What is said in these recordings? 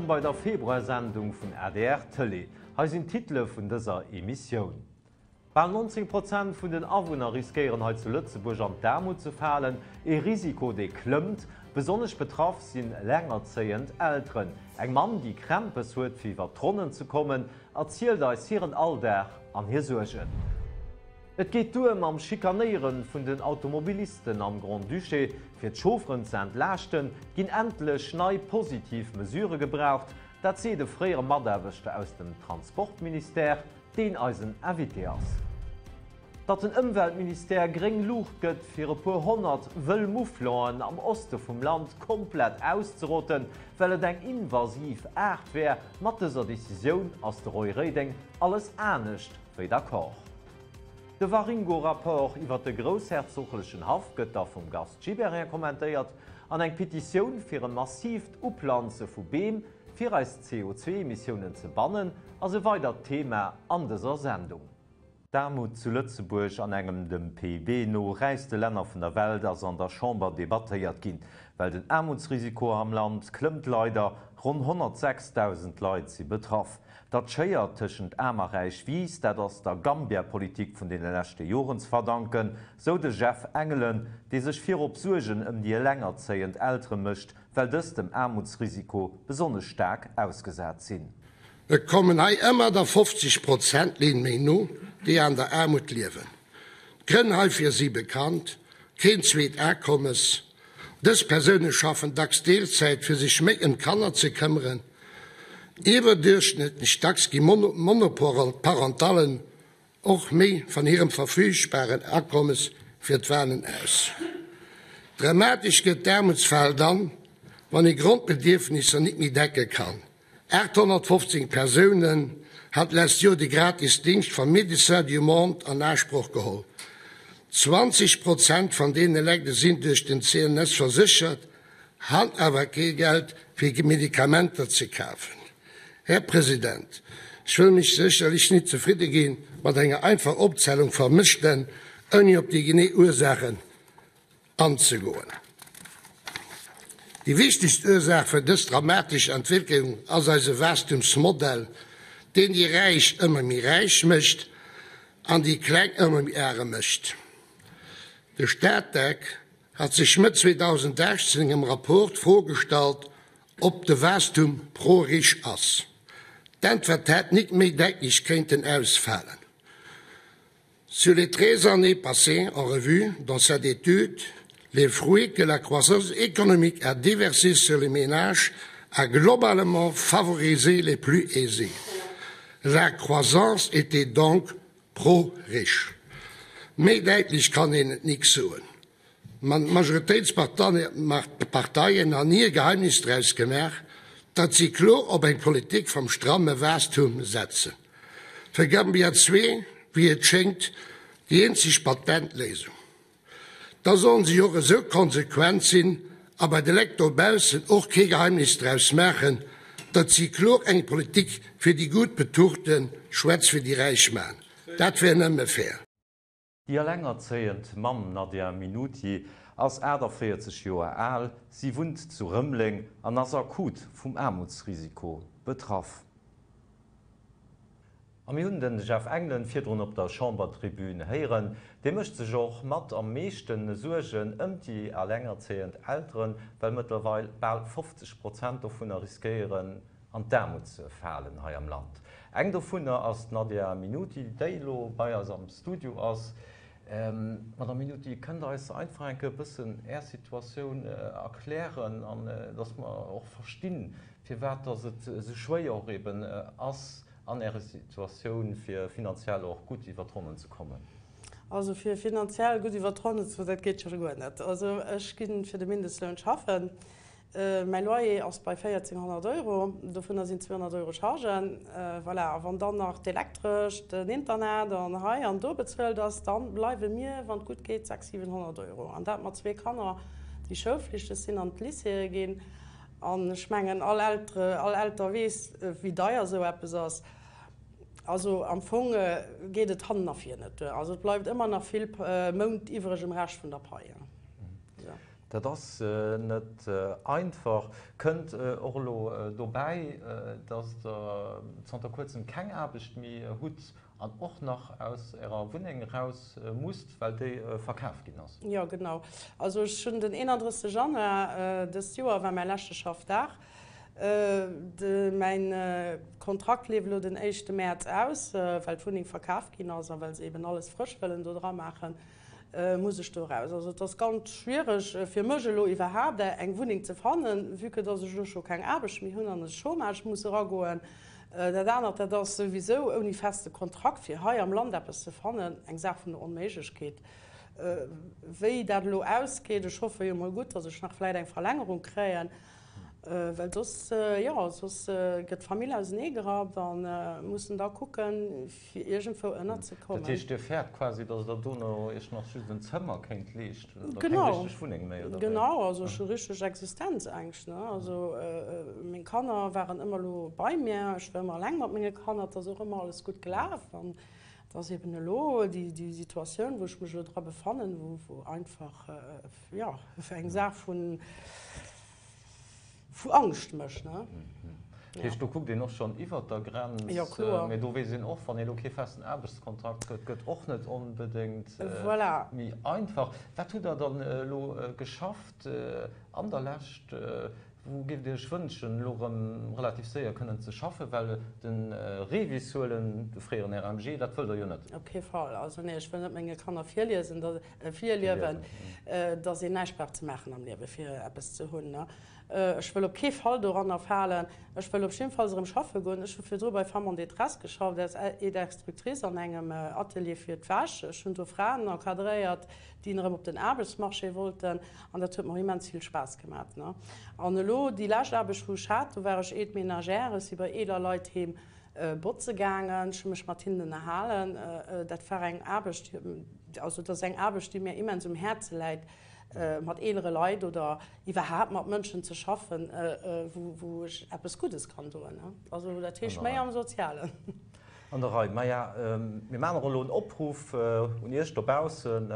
bei der Februarsendung vun adr Tëlee. Hei sinn d'Titele vun dëser Emissioun. Bal 19 Prozent vun den Awunner riskéieren hei zu Lëtzebuerg an d'Aarmut ze falen, ee Risiko dee klëmmt. Besonnesch betraff sinn elengerzéiend Elteren. Eng Mamm déi Krämpes huet fir iwwer d'Ronnen ze kommen, erzielt eis hiren Alldag an hir Suergen. Et geet duer mam Schikanéiere vun den Automobilisten am Grand-Duché. Fir d'Chaufferen ze entlaaschten, ginn endlech nei positiv Mesure gebraucht. Dat seet e fréiere Mataarbechter aus dem Transportministère, deen eisen Invité ass. Datt den Ëmweltministère gréng Luucht gëtt, fir e puer 100 wëll Mouflonen am Oste vum Land komplett auszerotten, well et eng invasiv Aart wär, mat dëser Decisioun ass de Roy Reding alles anescht wéi d'accord. De Waringo-Rapport iwwer de groussherzoglechen Haff gëtt da vum Gast Gibéryen kommentéiert an eng Petitioun fir e massiivt Uplanze vu Beem fir eis CO2-Emissiounen ze bannen ass e weidert Thema an dëser Sendung. D'Aarmut zu Lëtzebuerg an engem dem PIB no räichste Länner vun der Welt ass an der Chamber debattéiert ginn. Well den Aarmutsrisiko am Land klëmmt leider, ronn 106.000 Leit si betraff. Datt d'Schéier tëschent Aarm a Räich wiisst, dat ass der Gambia-Politik vun deene leschte Joren ze verdanken, sou de Jeff Engelen, dee sech virop Suergen ëm déi elengerzéiend Eltere mécht, well dës dem Aarmutsrisiko besonnesch staark ausgesat sinn. Et kommen hei ëmmer der 50 Prozent Linn méi no, déi an der Aarmut liewen. D'Grënn heifir si bekannt, keen zweet Akommes, Dës Persoune schaffen dacks Deelzäit, fir sech méi ëm d'Kanner ze këmmeren. Iwwerduerchschnëttlech dacks gi Monoparentallen och méi van hirem verfügbaren Akommes fir d'Walen aus. Dramatesch gëtt d'Aarmutsfal dann, wann ee Grondbedierfnisser nit méi decke kann. 815 Persounen hat d'lescht Joer de gratis Dingscht vam Médecins du Monde an Asproch geholl. 20 Prozent van deene Lekt sinn duerch den CNS verséchert, han awer kee Geld fir Medikamenter ze kafen. Här President, ech wëll mech sécherlech nit zefridde ginn mat enger einfach Opzählung va Mësstänn, ouni op déi genee Ursaachen anzegoen. Déi wichtegst Ursaach fir dës dramatesch Entwécklung ass eise Waastumsmodell, deen déi Räich ëmmer méi räich mécht an déi Kleng ëmmer méi arem mécht. De Statec hat sech Mëtt 2018 an engem Rapport d'Fro gestallt, ob de Waastum pro-rich ass. D'Äntwert hätt nik méi däitlech kéinten ausfalen. Sur les 13 années passées en revue dans cette étude, les fruits que la croissance économique a déversés sur les ménages a globalement favorisé les plus aisés. La croissance était donc pro-riche. Méi däitlech kann een et nik soen. Ma d'Majoritéitsparteien han ni e Geheimnis draus gemaach, datt si kloer op eng Politik vam stramme Waastum setzen. Fir Gambia zwee, wéi et schéngt, déi eenzeg Patentléisung. Da sollen si och esou konsequent sinn a bei de Lekt dobaussen och kee Geheimnis draus maachen, datt si kloer eng Politik fir déi gutt Betuchten, schwätz fir déi Räich man. Dat wär nëmme fair. Déi elengerzéiend Mamm Nadia Minuti ass 48 Joer al, si wunnt zu Rëmeleng an ass akut vum Aarmutsrisiko betraff. A mir hunn de Jeff Engelen virdrun op der Chambertribün héieren. Dee mécht sech och mat am meeschte Suergen ëm déi elengerzéiend Elteren, well mëttlerweil bal 50 Prozent dovunner riskéieren, an d'Aarmut ze falen hei am Land. Eng dovunner ass d'Nadia Minuti, déi elo bei eis am Studio ass. Madame Minuti, kënnt Der eis einfach eng Kéier e bëssen Är Situatioun erklären, an dass mer och verstinn, firwat dass et esou schwéier och eben ass an Ärer Situatioun, fir finanziell och gutt iwwer d'Ronnen ze kommen? Also fir finanziell gutt iwwer d'Ronnen ze kommen, dat geet scho guer net. Also ech gi fir de Mindestloun schaffen. Mäi Loyer ass bei 1.400 Euro, dovunner sinn 200 Euro Chargen. Voilà, a wann dann nach d'Elektresch, den Internet an hei an do bezuelt ass, da bleiwe mir, wann et gutt geet, 600, 700 Euro. An dat mat zwee Kanner, déi schoulflichteg sinn, an d'Lycéeë ginn. An ech mengen, all Eltere, all Elter weess, wéi deier esou eppes ass. Also am Fong geet et hannen a vir net duer. Also et bleift ëmmer nach vill Mount iwwreg um Rescht vun der Pai. Dat ass net einfach. Kënnt och elo dobäi, datt Der zanter kuerzem keng Aarbecht méi hutt an och nach aus Ärer Wunneng eraus musst, well déi verkaf ginn ass. Jo, genau. Also ech hunn den 31 Januar dëst Joer war mäi leschte Schaffdag. Mäin Kontrakt leeft elo den éischte Mäerz aus, well d'Wunneng verkaf ginn ass a well se eben alles frësch wëllen do dra maachen. Muss ech do eraus? Also et ass ganz schwiereg fir mech elo iwwerhaapt eng Wunneng ze fannen, vue que dass ech elo scho keng Aarbecht méi hunn an de Chômage muss eragoen. Dat anert, dat ass souwisou ouni feste Kontrakt fir hei am Land eppes ze fannen, eng Saach vun der Onméiglechkeet. Wéi dat elo ausgeet, ech hoffe jo mol gutt, dass ech nach vläit eng Verlängerung kréien, Well soss, jo, soss gëtt d'Famill auseneegerappt a mussen da kucken, fir iergendwou ënnerzekommen. Dat heescht, Dir fäert quasi, datt Der dono Iech nach just en Zëmmer kéint leeschten oder keng richteg Wunneng méi, oder wéi? Genau, also ech hu richteg Existenzängscht, ne. Also meng Kanner waren ëmmer elo bei mir, ech war ëmmer eleng mat menge Kanner, et ass och ëmmer alles gutt gelaf. An et ass eben elo déi Situatioun, wou ech mech elo dra befannen, wou einfach, jo, eng Saach vun. Vu Angscht mécht, ne? Dat heescht, do kuckt een och schonn iwwert der Grenz. Jo, kloer. Mee do weess een och, wann ee lo kee festen Aarbechtskontrakt huet, gëtt och net onbedéngt méi einfach. Wat hutt Der dann elo geschafft an der Lescht? Wou géift Dir Iech wënschen, elo erëm relativ séier kënnen ze schaffen? Well de REVIS huelen, de fréieren RMG, dat wëllt Der jo net. Op kee Fall. Also nee, ech wëll net menge Kanner virliesen, virliewen, dass een näischt brauch ze maachen am Liewe fir eppes ze hunn. Ech wëll op kee Fall doranner falen. Ech wëll op jiddefalls erëm schaffe goen. Ech hu virdru bei Femmes en détresse geschafft als Aide-instructrice an engem Atelier fir d'Wäsch. Ech hunn do Fraen encadréiert, déi erëm op den Aarbechtsmarché wollten an dat huet mer immens vill Spaass gemat. An elo déi lescht Aarbecht wou ech hat, do war ech Aide-ménagère. Ech si bei eeler Leit heem botze gaangen, ech hu mech mat hinnen ënnerhalen. Dat war eng Aarbecht, also dat ass eng Aarbecht, déi mir immens um Häerze läit, mat eelere Leit oder iwwerhaapt mat Mënschen ze schaffen, wou ech eppes Guddes kann doen. Also dat heescht méi am Sozialen. An der Rei. Maja, mir maachen och elo en Opruff un Iech dobaussen.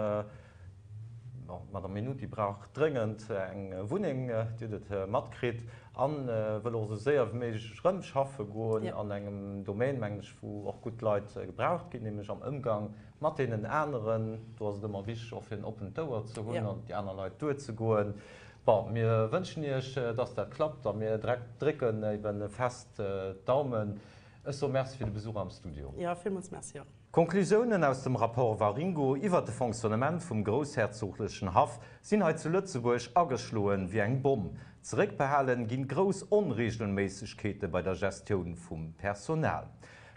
D'Madame Minuti brauch dréngend eng Wunneng, Dir hutt et matkritt, a wëll och esou séier wéi méiglech erëm schaffe goen an engem Domaine, mengen ech, wou och gutt Leit gebraucht ginn, nämlech am Ëmgang mat deenen aneren. Do ass et ëmmer wichteg, och fir en oppent Ouer ze hunn an op déi aner Leit duerzegoen. Bon, mir wënschen Iech, dass dat klappt a mir drécken ebe fest d'Daumen. Ech soe Merci fir de Besuch am Studio. Jo, villmools Merci och. D'Konklusiounen aus dem Rapport Waringo iwwert de Fonctionnement vum groussherzoglechen Haff sinn hei zu Lëtzebuerg ageschloen wéi eng Bomm. Zeréckbehalen ginn grouss Onregelméissegkeete bei der Gestioun vum Personal.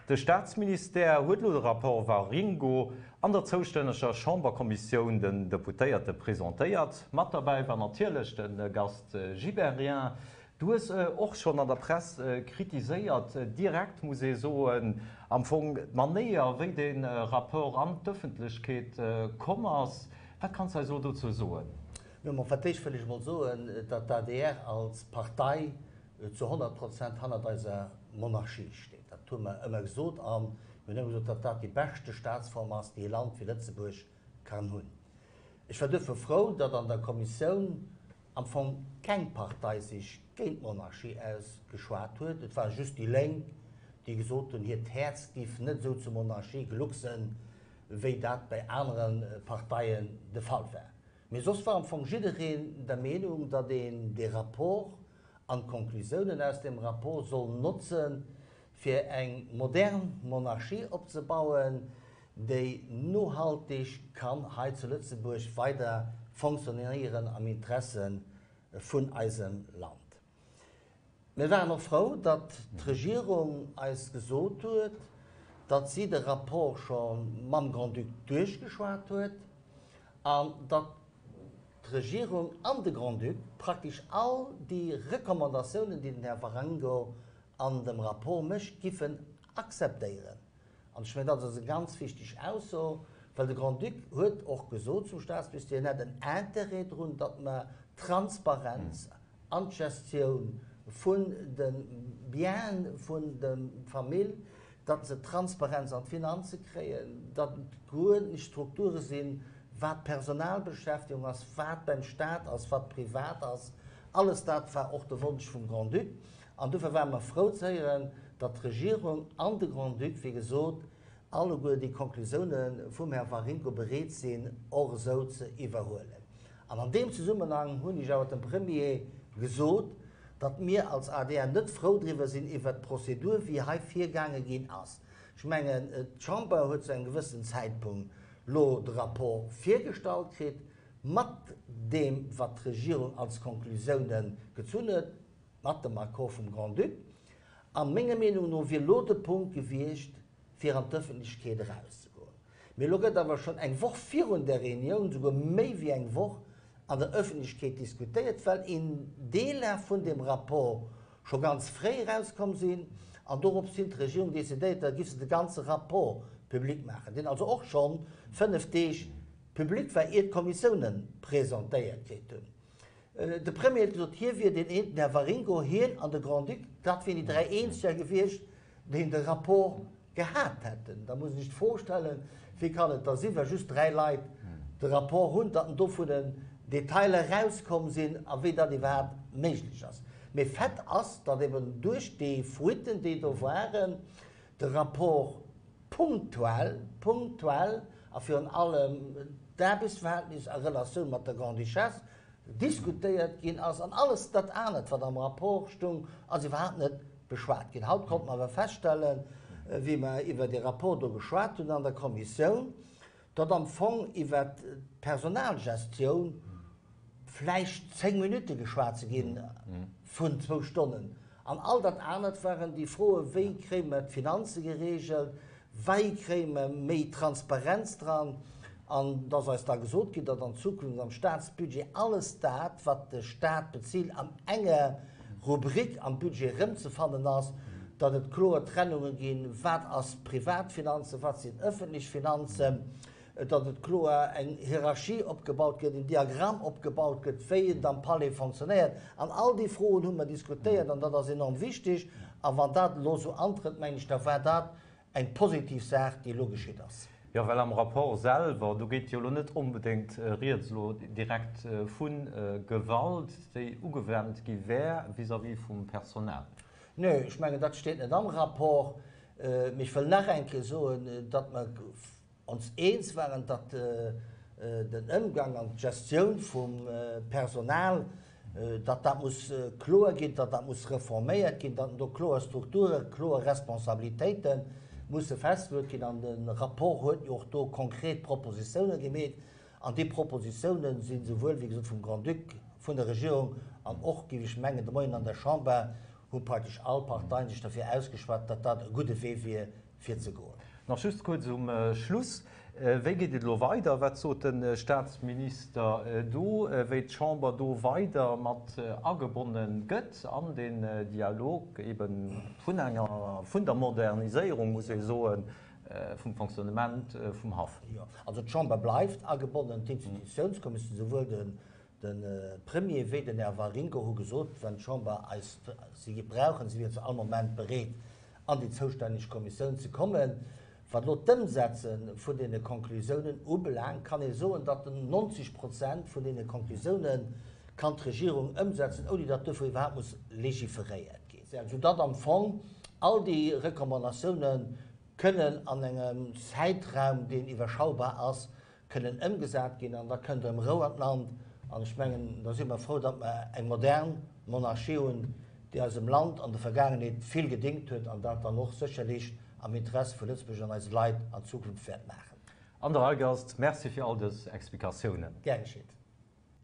De Staatsministère huet elo de Rapport Waringo an der zoustänneger Chamberkommissioun den Deputéierte presentéiert. Mat derbäi war natierlech de Gast Gibéryen. Du hues och schonn an der Press kritiséiert, direkt muss ee soen, am Fong d'Manéier, wéi dee Rapport an d'Ëffentlechkeet komm ass. Wat kanns de eis elo dozou soen? Jo, ma fir d'éischt wëll ech emol soen, datt d'ADR als Partei zu 100 Prozent hannert eiser Monarchie steet. Dat hu mer ëmmer gesot a mir hunn ëmmer gesot, datt dat déi beschte Staatsform ass, déi e Land wéi Lëtzebuerg kann hunn. Ech war duerfir frou, datt an der Kommissioun am Fong keng Partei sech géint d'Monarchie ausgeschwat huet. Et ware just déi Lénk, déi gesot hunn, hiert Häerz géif net esou zur Monarchie glucksen, wéi dat bei anere Parteien de Fall war. Mee soss war am Fong jiddereen der Meenung, datt een dee Rapport an d'Konklusiounen aus deem Rapport soll notzen, fir eng modern Monarchie opzebauen, déi nohaltig kann hei zu Lëtzebuerg weider fonctionnéieren am Interesse vun eisem Land. Mir waren och frou, datt d'Regierung eis gesot huet, datt si de Rapport scho mam Grand-Duc duerchgeschwat huet an datt d'Regierung an de Grand-Duc praktesch all déi Recommandatiounen, déi den Här Waringo an dem Rapport mécht, giffen akzeptéieren. An ech mengen, dat ass eng ganz wichteg Ausso, well de Grand-Duc huet och gesot zum Staatsministère, hien hätt en Intérêt drun, datt mer Transparenz an d'Gestioun vun de Biene vun der Famill, datt se Transparenz an d'Finanze kréien, datt et guer nicht Strukture sinn, Wat Personalbeschäftigung ass, wat beim Staat ass, wat privat ass, alles dat war och de Wonsch vum Grand-Duc. An dofir ware mer frou ze héieren, datt d'Regierung an de Grand-Duc, wéi gesot, alleguer déi Konklusioune vum Här Waringo bereet sinn, och esou ze iwwerhuelen. An an deem Zesummenhang hunn ech awer dem Premier gesot, datt mir als adr net frou driwwer sinn iwwert d'Prozedur, wéi hei virgaange ginn ass. Ech mengen, d'Chamber huet zu engem gewëssenen Zäitpunkt lo de Rapport virgestallt kritt, mat deem, wat d'Regierung als Konklusiounen gezunn huet, mat dem Accord vum Grand-Duc. A menger Meenung no wier lo de Punkt gewiescht, fir an d'Ëffentlechkeet erauszegoen. Mee elo gëtt awer schonn eng Woch virun där Reunioun, souguer méi wéi eng Woch, an der Ëffentlechkeet diskutéiert, well een Deeler vun deem Rapport scho ganz fréi erauskomm sinn an dorops hin d'Regierung decidéiert, da giff se de ganze Rapport public maachen, deen also och schonn 5 Deeg public war, ier d'Kommissiounen presentéiert kritt hunn. De Premier huet gesot, hie wier deen een, den Här Waringo, hien an de Grand-Duc, dat wieren déi 3 Eenzeger gewiescht, déi de Rapport gehat hätten. Da muss een sech d'Fro stellen, Wéi kann et da sinn, wa just 3 Leit de Rapport hunn, datt en dovun Detailer erauskomm sinn a wéi dat iwwerhaapt méiglech ass? Mee Fait ass, datt eben duerch déi Fuiten, déi do waren, de Rapport punktuell, punktuell a virun allem d'Aarbechtsverhältnis a Relatioun mat der Grande-Duchesse diskutéiert ginn ass an alles dat anert, wat am Rapport stung, ass iwwerhaapt net beschwat ginn. Haut konnte mer awer feststellen, wéi mer iwwer dee Rapport do geschwat hunn an der Kommissioun, datt am Fong iwwer d'Personalgestioun vläicht 10 Minutte geschwat si gi vun zwou Stonnen. An all dat anert waren déi Froen, wéi kréie mer d'Finanze geregelt, Wei kréie mer méi Transparenz dran? An et ass eis da gesot ginn, datt an Zukunft am Staatsbudget alles dat, wat de Staat bezilt, an enger Rubrik am Budget erëmzefannen ass, datt et kloer Trennunge ginn, wat ass privat Finanzen, wat sinn ëffentlech Finanzen, datt et kloer eng Hierarchie opgebaut gëtt, en Diagramm opgebaut gëtt, wéi et am Palais fonctionnéiert. An all déi Froen hu mer diskutéiert an dat ass enorm wichteg. A wann dat elo esou antrëtt, mengen ech, da war dat eng positiv Saach, déi elo geschitt ass. Jo, well am Rapport selwer, do geet jo elo net onbedéngt rieds elo direkt vu Gewalt, déi ugewennt gi wär vis-à-vis vum Personal. Nee, ech mengen, dat steet net am Rapport. Mee ech wëll nach eng Kéier soen, datt mer ons eens waren, datt den Ëmgang an d'Gestioun vum Personal, datt dat muss kloer ginn, datt dat muss reforméiert ginn, datt do kloer Strukturen, kloer Responsabilitéite musse festgeluet ginn. An de Rapport huet jo och do konkret Propositiounen gemeet. An déi Propositiounen si souwuel, wéi gesot, vum Grand-Duc, vun der Regierung an och, géif ech mengen, de Moien an der Chamber hu praktesch all Parteien sech derfir ausgeschwat, datt dat e gudde Wee wier, fir ze goen. Nach just kuerz um Schluss, Wéi geet et elo weider? Wat sot de Staatsminister do, wéi d'Chamber do weider mat agebonne gëtt an deen Dialog ebe vun enger, vun der Moderniséierung, muss ee soen, vum Fonctionnement vum Haff? Jo, also d'Chamber bleift agebonnen, d'Institutiounskommissioun, souwuel de De Premier wéi den Här Waringo hu gesot, wann d'Chamber eis si géif brauchen, si wier zu all Moment bereet, an déi zoustänneg Kommissioun ze kommen. Wat elo d'Ëmsetze vun deene Konklusiounen ubelaangt, kann ee soen, datt 90 Prozent vun deene Konklusioune kann d'Regierung ëmsetzen, ouni datt duerfir iwwerhaapt muss legiferéiert ginn. Soudatt am Fong all déi Recommandatioune kënnen an engem Zäitraum, deen iwwerschaubar ass, kënnen ëmgesat ginn an da kënnt erëm Rou an d'Land. An ech mengen, da si mer frou, datt mer eng modern Monarchie hunn, déi eisem Land an der Vergaangenheet vill gedéngt huet an dat dann och sécherlech am Interesse vu Lëtzebuerg an eise Leit an Zukunft wäert maachen. An der Reigast, Merci fir all dës Explikatiounen. Gär geschitt.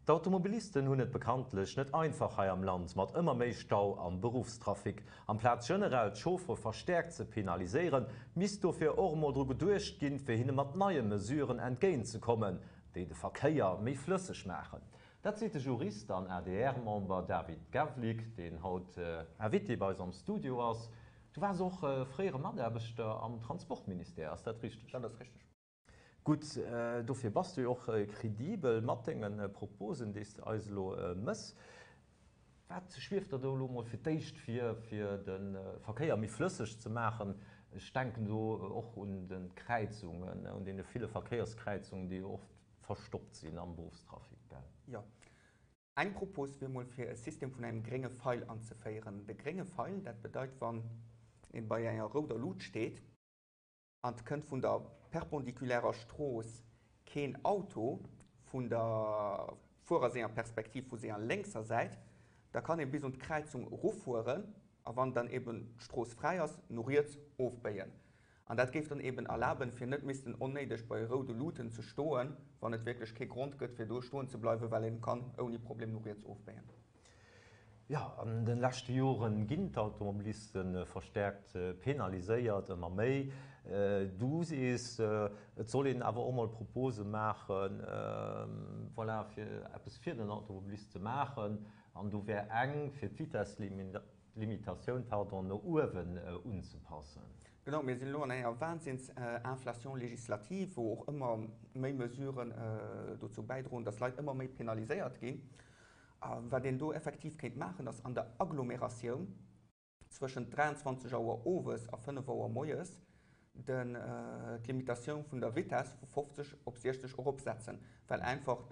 D'Automobilisten hunn et bekanntlech net einfach hei am Land mat ëmmer méi Stau am Beruffstrafic. Amplaz generell d'Chauffere verstäerkt ze penaliséieren, misst dofir och emol dru geduecht ginn, fir hinne mat neie Mesuren entgéint ze kommen, déi de Verkéier méi flësseg maachen. Dat seet de Jurist an ADR-Member David Gawlik, deen haut Invité bei eis am Studio ass. Du waars och fréiere Mataarbechter am Transportministère, ass dat richteg? Dat ass richteg. Gutt, dofir bass du jo och kredibel mat denge Proposen, déi s de eis elo mëss. Wat schwieft der do elo mol fir d'éischt vir, fir de Verkéier méi flësseg ze maachen? Ech denken do och un de Kräizungen, un deene ville Verkéierskräizungen, déi jo oft. verstoppt sinn am Beruffstrafic, gell? Jo. Eng Propos wier mol fir e System vun engem grénge Feil anzeféieren. De grénge Feil, dat bedeit wann ee bei enger rouder Lut steet an 't kënnt vun der perpendiculärer Strooss keen Auto vun der Fuerer senger Perspektiv vu senger lénkser Säit, da kann ee bis un d'Kräizung erufueren a wann dann eben d'Strooss fräi ass, no riets ofbéien. An dat géif dann eben erlaben, fir net missten onnéideg bei roude Luuten ze stoen, wann et wierklech kee Grond gëtt, fir do stoen ze bleiwen, well een kann ouni Problem no riets ofbéien. Jo, an de leschte Joren ginn d'Automobiliste verstärkt penaliséiert, ëmmer méi. Du sees, et soll een awer och mol Propose maachen, voilà, fir eppes fir den Automobilist ze maachen. An do wär eng, fir d'Vitesslimit, d'Limitatioun, pardon, no uewen unzepassen. Genau, mir sinn elo an enger Wahnsinnsinflation législative, wou och ëmmer méi Mesuren dozou bäidroen, dass Leit ëmmer méi penaliséiert ginn. A wat een do effektiv kéint maachen, ass an der Agglomeratioun zwëschent 23 Auer owes a 5 Auer moies den d'Limitatioun vun der Vitess vu 50 op 60 eropsetzen, well einfach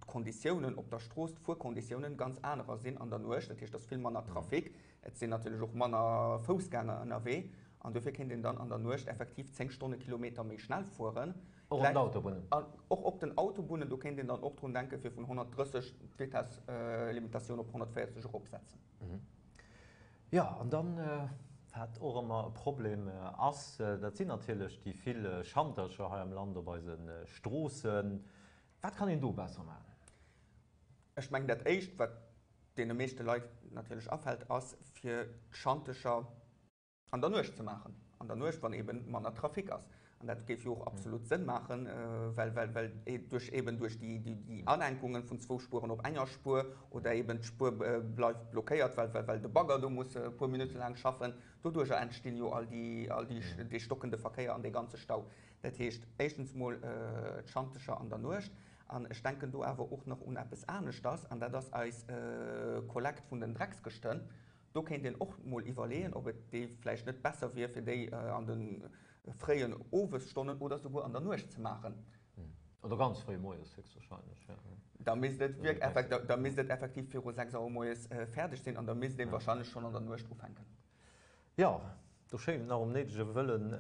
d'Konditiounen op der Strooss, d'Fuerkonditiounen ganz anerer sinn an der Nuecht. Dat heescht, et ass vill manner Trafic, et sinn natierlech och manner Foussgänger ënnerwee an dofir kéint een dann an der Nuecht effektiv 10 Stonnekilometer méi schnell fueren. Och op den Autobunnen? Och op den Autobunnen, do kéint een dann och drun denken, fir vun 130 d'Vitesslimitatioun op 140 eropsetzen. Jo, an dann, wat och ëmmer e Problem ass, dat sinn natierlech déi vill Schantercher hei am Land op eise Stroossen. Wat kann een do besser maachen? Ech mengen, dat Éischt, wat deene meeschte Leit natierlech afält, ass, fir d'Schantecher an der Nuecht ze maachen, an der Nuecht, wann eeben manner Trafic ass. An dat géif jo och absolut Sënn maachen, well, well, well duerch eeben duerch déi, déi Aenkunge vun zwou Spueren op enger Spuer oder eeben d'Spuer bleift blockéiert, well, well, well de Bagger do muss e puer Minutte laang schaffen, doduercher entstinn jo all déi, all déi, dee stockende Verkéier an dee ganze Stau. Dat heescht, éischtens mol d'Schantecher an der Nuecht. An ech denken do awer och nach un eppes aneschters, an dat ass eis Kollekt vun den Dreckskëschten. Do kéint een och mol iwwerleeën, ob et déi vläicht net besser wier, fir déi an de fréien Owesstonnen oder souguer an der Nuecht ze maachen. Oder ganz fréi moies héchstwahrscheinlech, jo. Da misst et wierk, da misst et effektiv viru 6 Auer moies fäerdeg sinn an da misst ee wahrscheinlech schonn an der Nuecht ufänken. Jo, do schéngt et nach um néidege Wëllen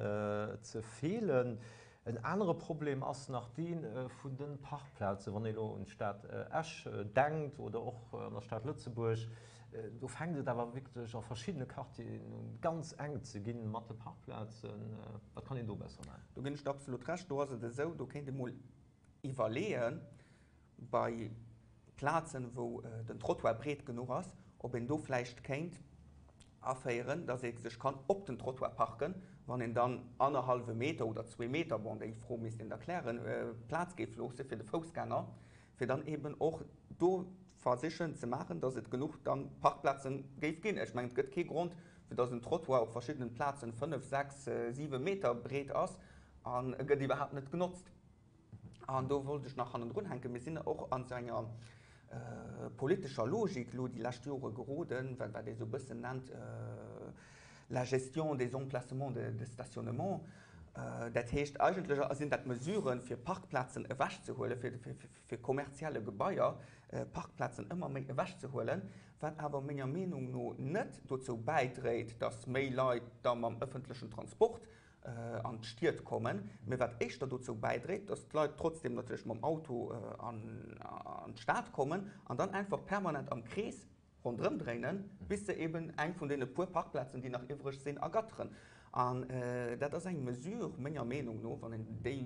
ze feelen. En anere Problem ass nach dee vun de Parkplazen. Wann ee elo un d'Stad Esch denkt oder och an der Stad Lëtzebuerg, do fänkt et awer wierklech a verschiddene Quartieren un ganz enk ze ginn mat de Parkplazen. Wat kann een do besser maachen? Do ginn ech der absolut Recht. Do ass et esou, do kéint ee mol iwwerleeën, bei Plazen, wou den Trottoir breet genuch ass, ob een do vläicht kéint aféieren, dass ee sech kann op den Trottoir parken, wann een dann annerhallwe Meter oder zwee Meter, bon, déi Fro misst een da klären, Plaz géif loosse fir de Foussgänger, fir dann eeben och do versichen ze maachen, dass et genuch dann Parkplaze géif ginn. Ech mengen, et gëtt kee Grond, fir dass en Trottoir op verschiddenen Plazen fënnef, sechs, siwe Meter breet ass an e gëtt iwwerhaapt net genotzt. An do wollt ech nach hannendrun hänken, Mir sinn och an esou enger politescher Logik elo déi lescht Jore geroden, wat ee sou e bëssen nennt la gestion des emplacements de stationnement. Dat heescht, eigentlech sinn dat Mesuren, fir Parkplazen ewechzehuelen, fir kommerzielle Gebaier Parkplazen ëmmer méi ewechzehuelen, wat awer menger Meenung no net dozou bäidréit, datt méi Leit da mam ëffentlechen Transport an d'Stied kommen, mee wat éischter dozou bäidréit, datt d'Leit trotzdeem natierlech mam Auto an d'Stad kommen an dann einfach permanent am Krees ronderëm dréinen, bis se eben eng vun deene puer Parkplazen, déi nach iwwreg sinn, ergatteren. An dat ass eng Mesure, menger Meenung no, wann een déi,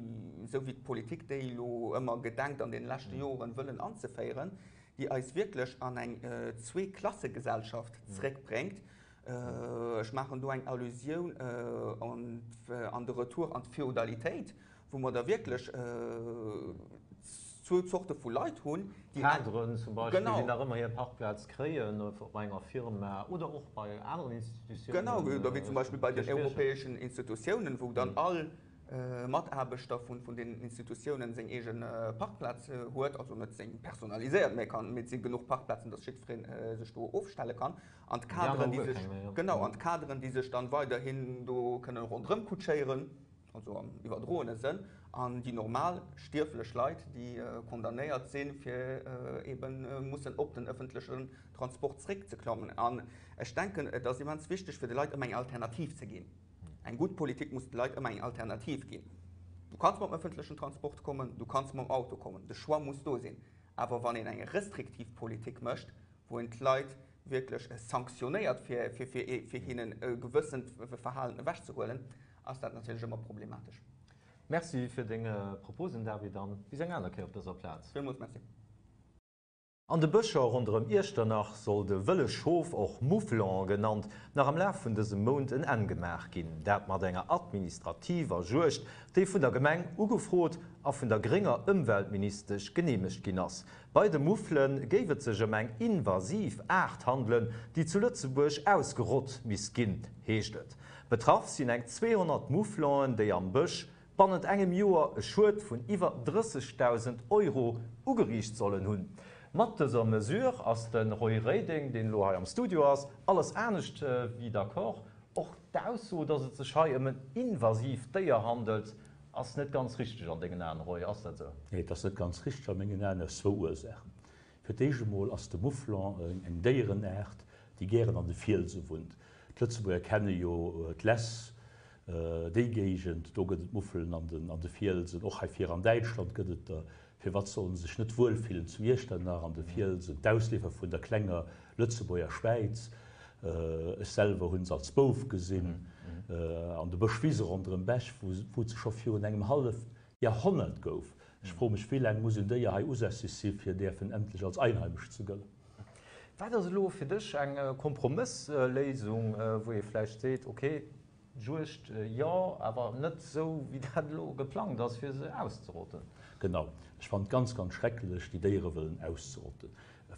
esou wéi d'Politik déi elo ëmmer gedenkt an deene leschte Joren wëllen anzeféieren, déi eis wierklech an eng Zweeklassegesellschaft zréckbréngt, Ech maachen do eng Allusioun an de Retour an d'Feudalitéit, wou mer da wierklech zwou Zorte vu Leit hunn, déi. D'Kaderen zum Beispill, déi nach ëmmer hir Parkplaz kréien bei enger Firma oder och bei aneren Institutiounen. Genau, oder wéi zum Beispill bei den europäeschen Institutiounen, wou dann all Mataarbechter vun deenen Institutiounen seng eege Parkplaz huet, also net seng personaliséiert, mä kann, mee et si genuch Parkplazen, datt jiddweree sech do ofstelle kann. An d'Kaderen, déi sech, genau, an d'Kaderen, déi sech dann weiderhin do kënne ronderëm kutschéieren. also am iwwerdroene Sënn, an déi normal stierflech Leit, déi condamnéiert sinn, fir eeben mussen op den ëffentlechen Transport zréckzeklammen. An ech denken, et ass immens wichteg, fir de Leit ëmmer eng Alternativ ze ginn. Eng gutt Politik muss de Leit ëmmer eng Alternativ ginn. Du kanns mam ëffentlechen Transport kommen, du kanns mam Auto kommen, de Choix muss do sinn. Awer wann een eng restriktiv Politik mécht, wou een d'Leit wierklech sanktionéiert, fir hinnen e gewëssent Verhalen ewechzehuelen, ass dat natierlech ëmmer problematesch. Merci fir deng Proposen, David, an bis eng aner Kéier op dëser Plaz. Villmools Merci. An de Bëscher ronderëm Iechternach soll de wëlle Schof, och Mouflon genannt, nach am Laf vun dësem Mount en Enn gemaach ginn. Dat mat enger administrativer Juegd, déi vun der Gemeng ugefrot a vun der grénger Ëmweltministesch geneemegt ginn ass. Bei de Moufle géif et sech ëm eng invasiv Aart handelen, déi zu Lëtzebuerg ausgerott misst ginn, heescht et. Betraff sinn eng 200 Mouflonen, déi am Bësch bannent engem Joer e Schued vun iwwer 30.000 Euro ugeriicht sollen hunn. Mat dëser Mesure ass de Roy Reding, deen elo hei am Studio ass, alles anescht wéi d'accord. Och d'Ausso, datt et sech hei ëm en invasiivt Déier handelt, ass net ganz richteg an dengen Aen, Roy, ass dat esou? Nee, et ass net ganz richteg a mengen Aen aus zwou Ursaachen. Fir d'éischt emol ass de Mouflon eng Déierenaart, déi gären an de Fielse wunnt. D'Lëtzebuerger kenne jo d'Less, déi Géigend, do gëtt et Muffelen an de Fielsen. Och hei vir an Däitschland gëtt et der. Firwat sollen se sech net wuel fillen zu Iechternach an de Fielsen, d'Ausleefer vun der klenger Lëtzebuerger Schwäiz? Ech selwer hunn se als Bouf gesinn an de Bëschwise ronderëm Bech, wou et se scho virun engem hallef Jahrhonnert gouf. Ech froe mech, wéi laang muss en Déier hei usässeg si fir däerfen endlech als einheimesch ze gëllen? Wat ass elo fir dech eng Kompromëssléisung, wou ee vläicht seet, ok, Juegd jo, awer net esou wéi dat elo geplangt ass, fir se auszerotten? Genau. Ech fannen et ganz, ganz schrecklech, déi Déiere wëllen auszerotten.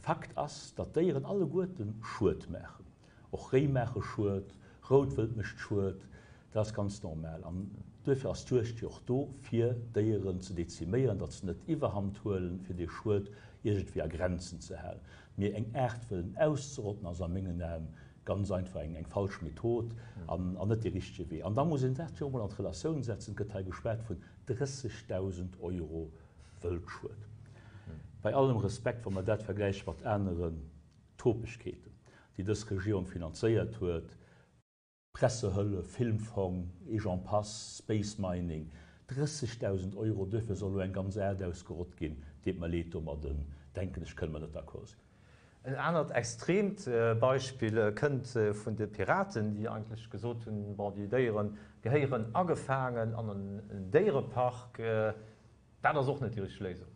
Fakt ass, datt d'Déieren alleguerten Schued maachen. Och Réi maache Schued, Routwëld mécht Schued, dat ass ganz normal. An duerfir ass d'Juegd jo och do, fir d'Déieren ze deziméieren, datt se net d'Iwwerhand huelen, fir dee Schued iergendwéi a Grenzen ze halen. Mee eng Aart wëllen auszerotten, ass a mengen Aen ganz einfach eng eng falsch Method an an net dee richtege Wee. An da muss een dat jo och emol an d'Relatioun setzen, Et gëtt hei geschwat vun 30.000 Euro Wëldschued. Bei allem Respekt, wa mer dat vergläiche mat aneren Topegkeeten, déi dës Regierung finanzéiert huet, Pressehëllef, Filmfong, et j'en passe, Space Mining, 30.000 Euro, duerfir soll elo eng ganz Aart ausgerott ginn, deet mer leed, domadden, denken ech, kënne mer net d'accord sinn. En anert extreemt Beispill kënnt vun de Piraten, déi eigentlech gesot hunn, bon, déi Déiere gehéieren agefaangen an en Déierepark. Dat ass och net déi richteg Léisung.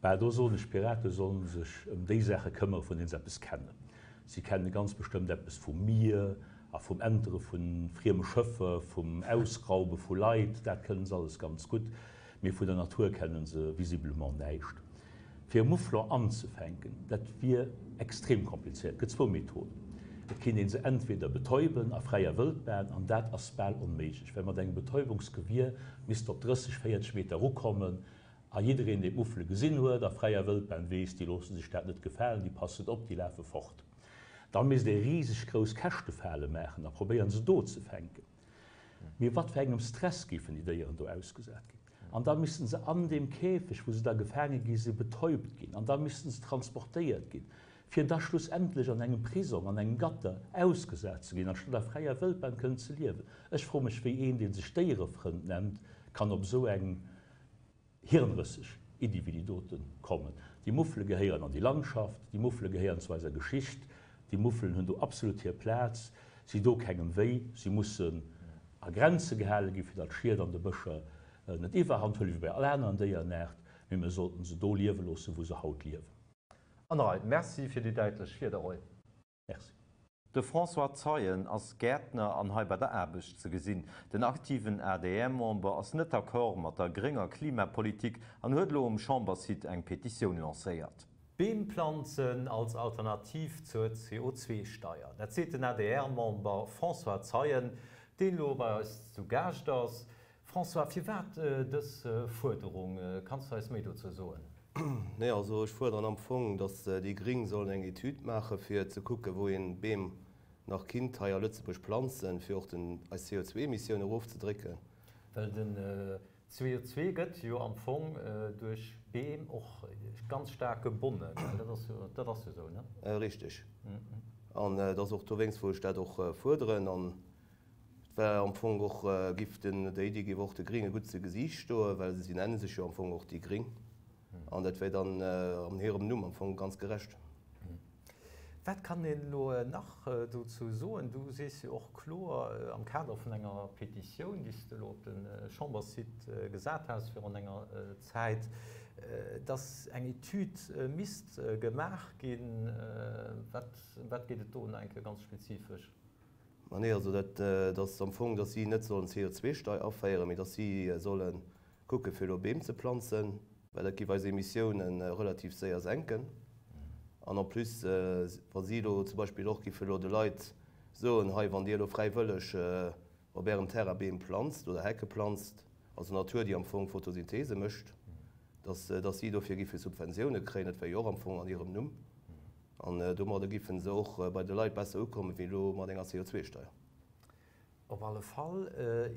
Bah, do soen ech, d'Pirate sollen sech ëm déi Saache këmmere vun deenen se eppes kennen. Si kenne ganz bestëmmt eppes vum Mier a vum Entere vu frieme Schëffer, vum Ausraube vu Leit, dat kënnen se alles ganz gutt, mee vun der Natur kenne se visiblement näischt. Fir e Mouflon anzefänken, dat wier extrem komplizéiert. Et gëtt zwou Methoden, Et kéint ee se entweder betäuben a fräier Wëldbahn, an dat ass bal onméiglech, well mat engem Betäubungsgewier misst de op 30, 40 Meter erukommen, a jiddereen, deen d'Muffele gesinn huet a fräier Wëldbahn, weess, déi loosse sech dat net gefalen, déi passen op, déi lafe fort. Da misst ee riseg grouss Käschtefale maachen a probéieren, se do ze fänken. Mee wat fir engem Stress géifen déi Déieren do ausgesat ginn? An da missten se an deem Käfeg, wou se da gefaange gi si, betäubt ginn. An da missten se transportéiert ginn, fir da schlussendlech an engem Prisong, an engem Gatter ausgesat ze ginn, anstatt a fräier Wëldbahn kënnen ze liewen. Ech froe mech, wéi een, dee sech Déierefrënd nennt, kann op esou eng hirnrësseg Iddi wéi déi dote kommen. Déi Muffele gehéieren an déi Landschaft, déi Muffele gehéieren zu eiser Geschicht, déi Muffelen hunn do absolut hir Plaz, si do kengem wéi, si mussen a Grenze gehale ginn, fir datt d'Schied an de Bëscher net iwwerhand huelen, wéi bei all aneren Déierenaart, mee mir sollten se do liewe loossen, wou se haut liewen. An der Rei. Merci fir déi däitlech Wierder, Roy. Merci. De François Zeien ass Gäertner an hei bei der Aarbecht ze gesinn. Den aktiven ADR-Member ass net d'accord mat der grénger Klimapolitik an huet elo um Chambersite eng Petitioun lancéiert. Beem planzen als Alternativ zur CO2-Steier. Dat seet den ADR-Member François Zeien, deen elo bei eis zu Gaascht ass. François, firwat dës Fuerderung? Kanns de eis méi dozou soen? Nee, also ech fuerderen am Fong, datt déi Gring sollen eng Etüd maache fir ze kucke wou een Beem nach kinnt hei a Lëtzebuerg planzen, fir och den eis CO2-Emissioun erofzedrécken. Well den CO2 gëtt jo am Fong duerch Beem och ganz staark gebonnen, dat ass jo, dat ass jo esou, ne? Richteg. An et ass och dowéinst, wou ech dat och fuerderen. An et war am Fong och, giff den, déi Iddi giff och de Gringe gutt zu Gesiicht stoen, well si nenne sech jo am Fong och déi Gring. An dat wär dann an hirem Numm am Fong ganz gerecht. Wat kann een elo nach dozou soen? Du sees jo och kloer am Kader vun enger Petitioun, déi s de elo op de Chamberssite gesat has virun enger Zäit, datt eng Etüd misst gemaach ginn. Wat, ëm wat geet et do nach eng Kéier ganz spezifesch? Ma nee, also dat ass am Fong, datt si net sollen d'CO2-Stei aféieren, mee datt si solle kucke fir elo Beem ze planzen, well dat géif eis Emissiounen relativ séier senken. An en plus, wa si elo zum Beispill och géife elo de Leit soen, hei wann Dir elo fräiwëlleg op Ärem Terrain Beem planzt oder Hecke planzt, also Natur déi am Fong Photosynthese mécht, datt datt si dofir géife Subventioune kréien, dat wär jo och am Fong an hirem Numm. An domadder géife se och bei de Leit besser ukommen, wéi elo mat enger CO2-Steier. Op alle Fall.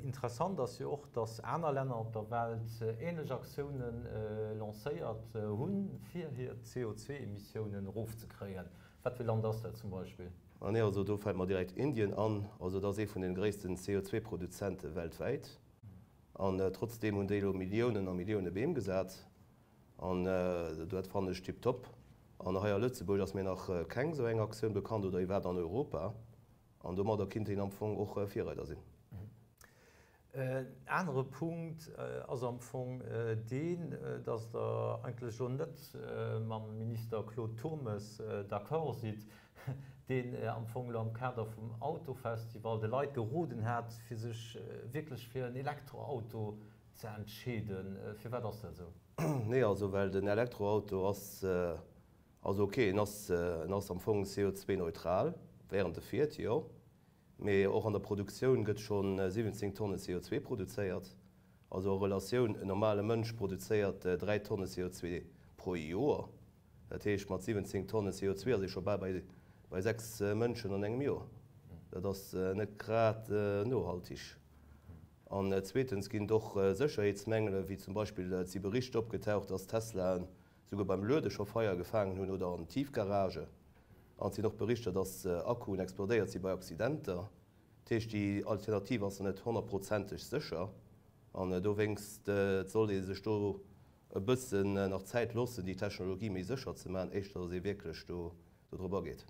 Interessant ass jo och, datt aner Länner op der Welt änlech Aktioune lancéiert hunn, fir hir CO2-Emissiounen erofzekréien. Wat fir Land ass dat zum Beispill? Ah nee, also do fält mer direkt Indien an. Also dat ass ee vun den gréissten CO2-Produzente weltwäit. An trotzdeem hunn déi elo Milliounen a Millioune Beem gesat. An dat fannen ech tiptop. An hei a Lëtzebuerg ass mir nach keng esou eng Aktioun bekannt oder iwwerhaapt an Europa. An domadder kinnt een am Fong och Virreider sinn. En anere Punkt ass am Fong deen, dass Der eigentlech elo net mam Minister Claude Turmes d'accord sidd, deen am Fong elo am Kader vum Autofestival de Leit geroden hat, fir sech wierklech fir en Elektroauto ze entscheeden. Firwat ass dat esou? Nee, also well den Elektroauto ass Also ok, en ass, en ass am Fong CO2-neutral während e fiert, jo, mee och an der Produktioun gëtt scho 17 Tonne CO2 produzéiert. Also a Relatioun, en normale Mënsch produzéiert 3 Tonne CO2 pro Joer. Dat heescht, mat 17 Tonne CO2 ass ee scho bal bei, bei 6 Mënschen an engem Joer. Dat ass net grad nohaltig. An zweetens ginn et och Sécherheetsmängele, wéi zum Beispill, et si Berichter opgetaucht, dass Teslaen souguer beim Luede scho Feier gefaangen hunn oder an Tiefgarage. An et sinn och Berichter, dass Akkuen explodéiert si bei Accidenter. Dat heescht, déi Alternativ ass net honnertprozenteg sécher an dowéinst sollt ee sech do e bëssen nach Zäit loossen, déi Technologie méi sécher ze maachen, éischter dass ee wierklech do drop ageet.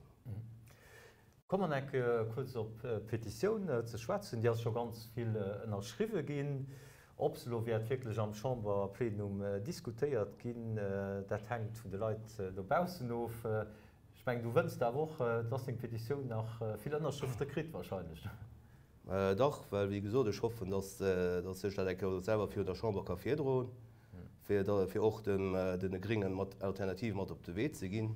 Komme mer eng Kéier kuerz op d'Petitioun ze schwätzen. Déi ass scho ganz vill ënnerschriwwe ginn. Ob se elo wäert wierklech am Chamberplenum diskutéiert ginn, dat hänkt vun de Leit dobaussen of. Ech mengen, du wënns der awer och, dass deng Petitioun nach vill Ënnerschrëfte kritt wahrscheinlech. Dach, well wéi gesot, ech hoffen, dass ech dat eng Kéier selwer virun der Chamber ka virdroen, fir och de Gréngen mat Alternative mat op de Wee ze ginn.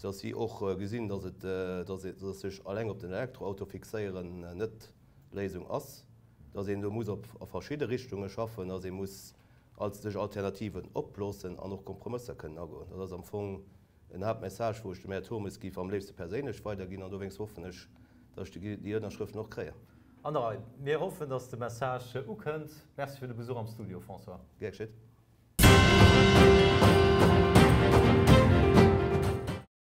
Dass si och gesinn, dass et, dass sech alleng op den Elektroauto fixéieren net d'Léisung ass, dass een do muss op a verschidde Richtunge schaffen, dass ee muss sech Alternativen oploossen an och Kompromësser kënnen agoen. Dat ass am Fong en Haaptmessage, wou ech dem Här Turmes géif am léifste perséinlech weiderginn an dowéinst hoffen ech, dass ech déi Ënnerschrëften och kréien. An der Rei. Mir hoffen, dass de Message ukënnt. Merci fir de Besuch am Studio, François. Gär geschitt.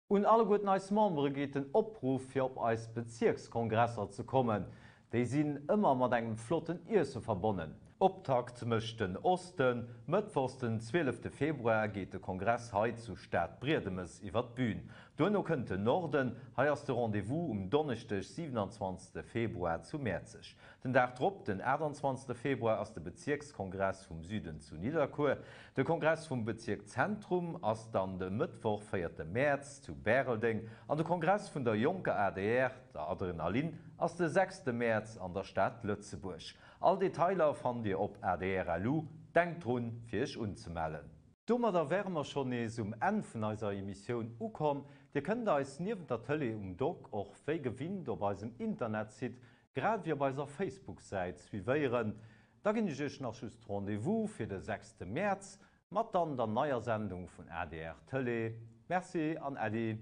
Un alleguerten eis Membere geet den Opruff fir op eis Bezierkskongresser ze kommen. Déi sinn ëmmer mat engem flotten Iesse verbonnen. Optakt mécht den Osten. Mëttwochs den 12 Februar geet de Kongress hei zu Stadbriedemes iwwer d'Bühn. Duerno kënnt den Norden, hei ass de Rendez-vous um Donneschdeg 27 Februar zu Mäerzeg. Den Dag drop, den 28 Februar, ass de Bezierkskongress vum Süden zu Nidderkuer. De Kongress vum Bezierk Zentrum ass dann de Mëttwoch, 4 Mäerz, zu Bäreldeng an de Kongress vun der jonker adr, der Adrenalin, ass de 6 Mäerz an der Stad Lëtzebuerg. All Detailer fannt Dir op adr.lu. Denkt drun, fir Iech unzemellen. Domadder wäre mer schonn nees um Enn vun eiser Emissioun ukomm. Dir kënnt eis niewent der Tëlee um Dock och wéi gewinnt op eisem Internetsite grad ewéi op eiser Facebook-Säit suivéieren. Da ginn ech iech nach just Rendez-vous fir de sechste Mäerz mat dann der neier Sendung vun adr Tëlee. Merci an Äddi!